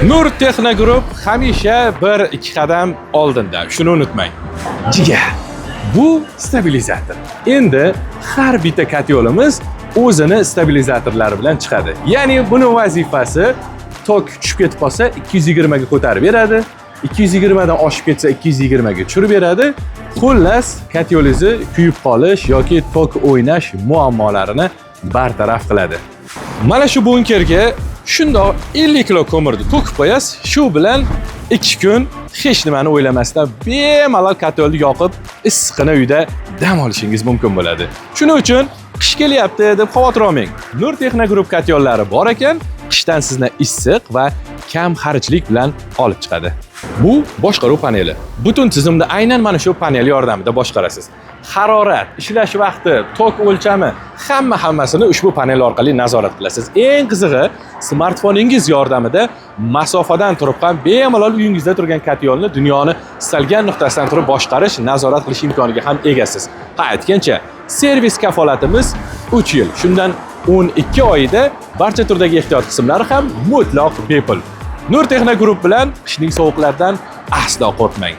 Nur Texno Group hamisha bir ikki qadam oldinda. Shuni unutmang. Jigar. Bu stabilizator. Endi har bitta kotyolimiz o'zini stabilizatorlari bilan chiqadi. Ya'ni buni vazifasi tok tushib ketib qolsa 220 ga ko'tarib beradi. 220 dan oshib ketsa 220 ga tushirib beradi. Xullas, kotyolingizni kuyib qolish yoki tok o'ynash muammolarini bartaraf qiladi. Mana shu bunkerga shundoq 50 kilo ko'mirni to'kib qo'yasiz. Shu bilan 2 kun hech nimani o'ylamasdan bemalol kotelni yoqib, issiqqina uyda dam olishingiz mumkin bo'ladi. Shuning uchun qish kelyapti deb xavotir olmang. Nur Texno Group kotelllari bor ekan, qishdan sizni issiq va kam xarjlik bilan olib chiqadi. Bu boshqaruv paneli. Butun tizimni aynan mana shu panel yordamida boshqarasiz. Harorat, ishlash vaqti, tok o'lchami, hamma hammasini ushbu panel orqali nazorat qilasiz. Eng qizig'i, smartfoningiz yordamida masofadan turib ham bemalol uyingizda turgan kotyolni dunyoni istalgan nuqtasidan turib boshqarish, nazorat qilish imkoniga ham egasiz. Ha, aytgancha, servis kafolatimiz 3 yil. Shundan 12 oyida barcha turdagi ehtiyot qismlari ham mutlaq bepul. Nur Texno Group bilan qishning sovuqlaridan aslo qo'rqmang.